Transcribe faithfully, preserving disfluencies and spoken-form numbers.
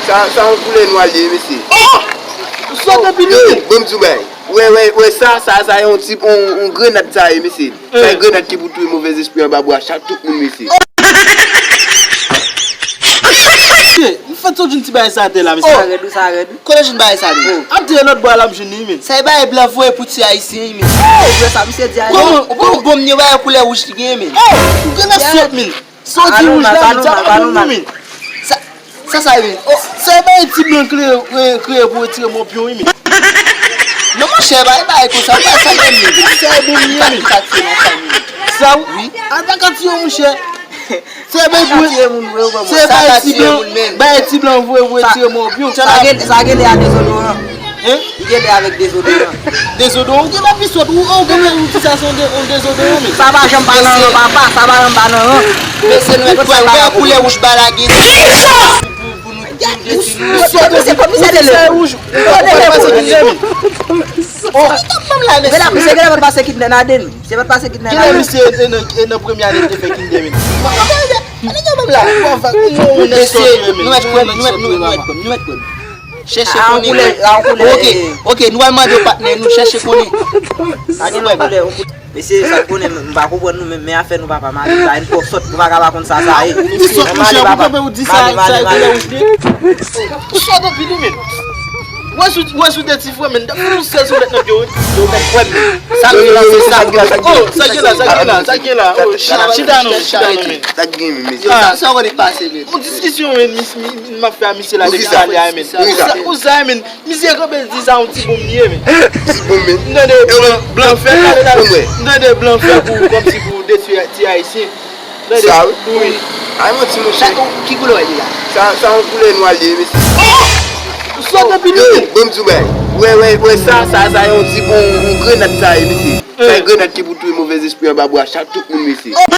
Sa, sa yon koulè nwa l ye, mesye. Oh! Ou sot anpil wi. Yo, ban m di w bagay. Wè, wè, wè, sa, sa, sa yon ti, yon, yon grenad sa ye, mesye. Sa yon grenad ki pou touye movèzespri anba bwa chak tout moun, mesye. M fèt sot jwenn ti bagay sa atè la, mesye. Sa rèd wi, sa rèd wi. Kote w jwenn bagay sa, menm? Ap di lòt bwa la m jwenn li, menm. Sa e bagay blan voye pou ti ayisyen, menm. Ou wè sa misye di a? Kòman, kòman bon m ye, bagay koulè wouj li genyen, menm? Oh! Ou genlè sot, menm. Sa w di wouj la, sa pa bon pou mwen. Sa, sa, sa, wi. Oh, sa e bay ti blan kreye, kreye, kreye pou retire mwen pyon, wi, men. Non, monchè, bay, bay, konsa, bay, sa gen men. Sa e bon, men. Sa, wi. Al pa ka tiye, monchè. Sa e bay pou, sa e bay ti blan, bay ti blan voye pou retire mwen pyon. Sa gen, sa gen lè a dezodoran. Hein? Li gen lè avèk dezodoran. Dezodoran? Ou gen lavi sòt, ou, ou gen lè ou di sa se yon de-, yon dezodoran, men. Sa pa janm pa nan ran, papa, sa pa janm pa nan ran. Mesye, nou mèt kwè, ou wè koulè wouj ba la gen. Pou, pou nou, pou nou detwi nou. Misye, misye, misye, misye, wouj. Ou pa pase kidnè, men. Oh, misye, gen lè pase kidnè nan Aden. Se pa pase kidnè nan Aden. Gen lè misye, e nan, e nan premye ane, te fè kidnè, men. Mesye, nou mèt kwè, nou mèt, nou mèt, nou mèt kwè, nou mèt kwè. Chèche konnen. Ok, ok, nou al mande patnè nou, chèche konnen. Sa gen yon koulè, yon koulè. Mesye, sa konnen, m pa konprann nou menm, men afè nou papa, mande sa, nou twò sòt, nou pa ka pa konn sa, sa ye. Ou sòt, monchè, pou kanpe ou di sa, sa e koulè wouj li. Ou sòt anpil, wi, men. Wè sou, wè sou de ti frè, men, dap fout yon sèl sou lèt nan pye w, wi. Yo, mèt kwè m. Sa gen la, se sa. Oh, sa gen la, sa gen la, sa gen la. Oh, chita, chita non, chita non, men. Sa gen, men, mesye. Sa, sa w konnen k pase, men. Yon diskisyon, men, m ap fè a misye la depi talè a, men. Pou sa, men, misye kanpe di sa yon ti bonm li ye, men. Ti bonm, men. M tande blan, blan fè, m tande blan fè pou, kòmsi pou detwi ti ayisyen. Sa, wi. Ay, manti, monchè. Sa, ki koulè li la? Sa, sa yon koulè nwa li ye, mesye. Ou sot anpil, wi. Ban m di w bagay. Wè, wè, wè, sa, sa, sa yon ti bon, yon grenad sa ye, mesye. Sa yon grenad ki pou touye movèzespri anba bwa chak tout moun, mesye.